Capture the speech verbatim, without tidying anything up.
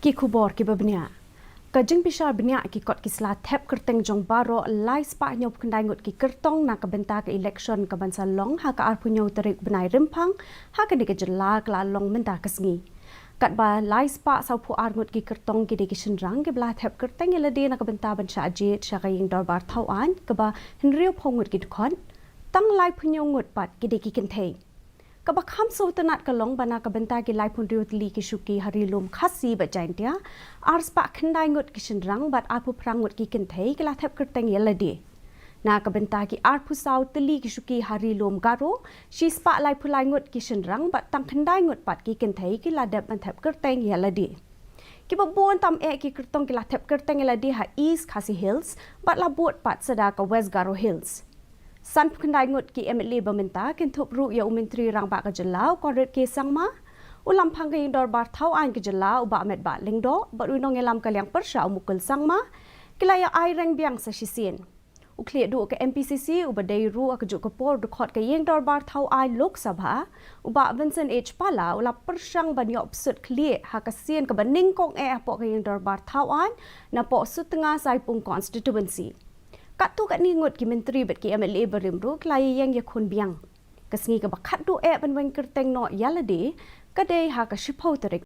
Ki khubor kiba bniah. Ka jingbishar bniah ki kot ki sla thep kyrteng jong baroh lai spah hynñiewphew khyndai ngut ki kyrtong na ka bynta ka election kaban sa long ha ka arphew hynñiew tarik bnai Rymphang ha kane ka jylla ka la long mynta ka sngi. Katba lai spah sawphew ar ngut ki kyrtong ki dei ki shynrang kiba la thep kyrteng ïa lade na ka bynta ban shah jied sha ka ïing dorbar thaw aiñ kaba hynriewphew ngut ki dkhot, tang laiphew hynñiew ngut pat ki dei ki kynthei. Kaba kham sngewtynnat ka long ba na ka bynta ki laiphew hynriew tylli ki shuki ha Ri Lum Khasi bad Jaintia, ar spah khyndai ngut ki shynrang bad arphew phra ngut ki kynthei ki la thep kyrteng ïa lade. Na ka bynta ki arphew saw tylli ki shuki ha Ri Lum Garo, shi spah laiphew lai ngut ki shynrang bad tang khyndai ngut pat ki kynthei ki la dep ban thep kyrteng ïa lade. Kiba bun tam eh ki kyrtong ki la thep kyrteng ïa lade ha East Khasi Hills bad la bud pat sa da ka West Garo Hills. Sanphew khyndai ngut ki M L A ba mynta kynthup ruh ïa u Myntri Rangbah ka jylla u Conrad K Sangma, u Lamphang ka ïing dorbar thaw aiñ ka jylla u Bah Metbah Lyngdoh bad u nongïalam ka liang pyrshah u Mukul Sangma, ki la ïa ai reng biang sa shisien. U khlieh duh ka M P C C uba dei ruh ha kajuh ka por dkhot ka ïing dorbar thaw aiñ Lok Sabha, u Bah Vincent H Pala u la pyrshang ban ïoh psut khlieh ha ka sien kaba nyngkong eh hapoh ka ïing dorbar thaw aiñ napoh Sutnga Saipung constituency. Katto katne ngut ki myntri bad ki M L A barim ruh ki la ïeng ïakhun biang. Ka sngi kaba khatduh eh ban weng kyrteng noh ïa lade ka dei ha ka shiphew tarik